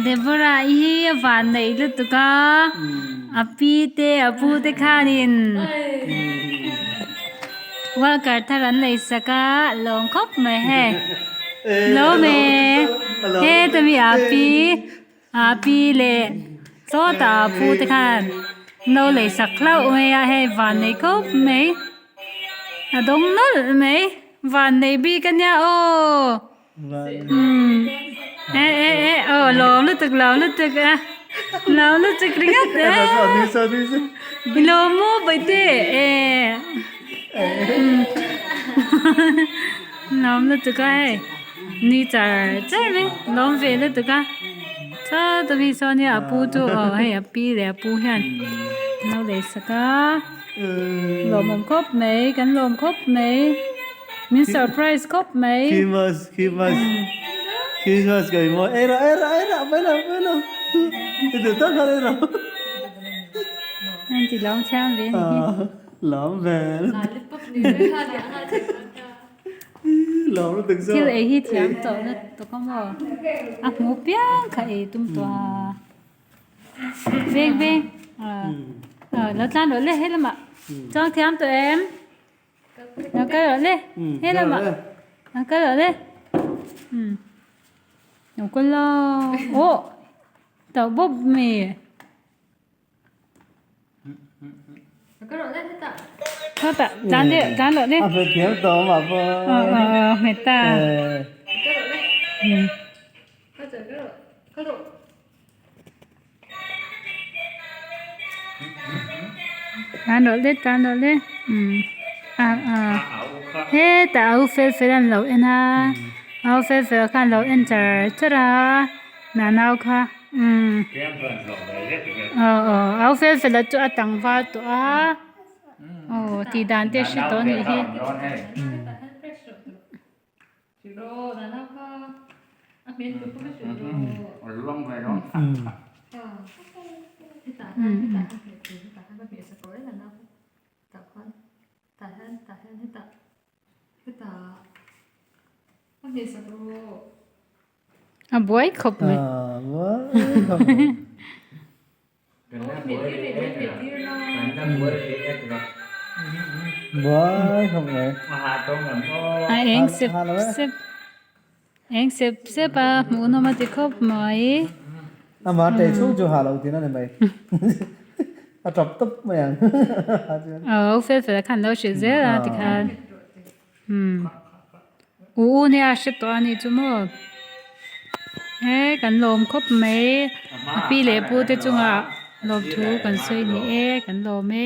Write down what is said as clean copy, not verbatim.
Deborah i hi a van neih lutuk a a pi te a pu te khanin worker thar an nei sak a lawm khawp mai hei lawm e heta mi a pi a pi leh sawtah a pu te khan no lei sak hlauh mai a hei van nei khawp mai a dawng nawlh mai van nei bik ania aw. Umm eh eh eh aw lawm lutuk lawm lutuk a lawm lutuk ringawt e i lawm maw bawihte eh lawm lutuk a hei ni char char mai lawm ve lutuk a sawta mi sawn hi a pu chu aw hei a pi leh a pu hian an lo lei sak a. Lawmawm khawp mai, kan lawm khawp mai, min surprise khawp mai. Christmas, Christmas, Christmas kai maw ei rawh, ei rawh, ei rawh, mai lo, mai lo, i duh tawk khan ei rawh. An ti lawm thiam ve ni hi. Lawm ve. Lawm lutuk zawk. Thil ei hi thiam tawh lutuk a maw, a hmu piang kha ei tum tawh a. Veng veng lo tlan rawh le he lamah chuang thiam tawh em lo kal rawh le he lamah lo kal rawh le lo kal la aw tauh bawp mai khawtah tlan deuh tlan rawh le aw aw hmet ta. Tan rawh le tan rawh le umm ah ah hetah a u fel fel an lo en a a u fel fel khan lo en char char a nanau kha umm aw aw a u fel fel a chu a tlangval tawh a aw tih dan te a hre tawh a nih hi. A buai khawp mai. A eng sep sep eng sep sep a hmuh nawm a ti khawp mai. Aw fel fel khan lo hrilh zel a tikhan umm. U u nia a hre tawh a nih chu maw he kan lawm khawp mai a pi leh pu te chungah lawmthu kan sawi ni e kan lawm e.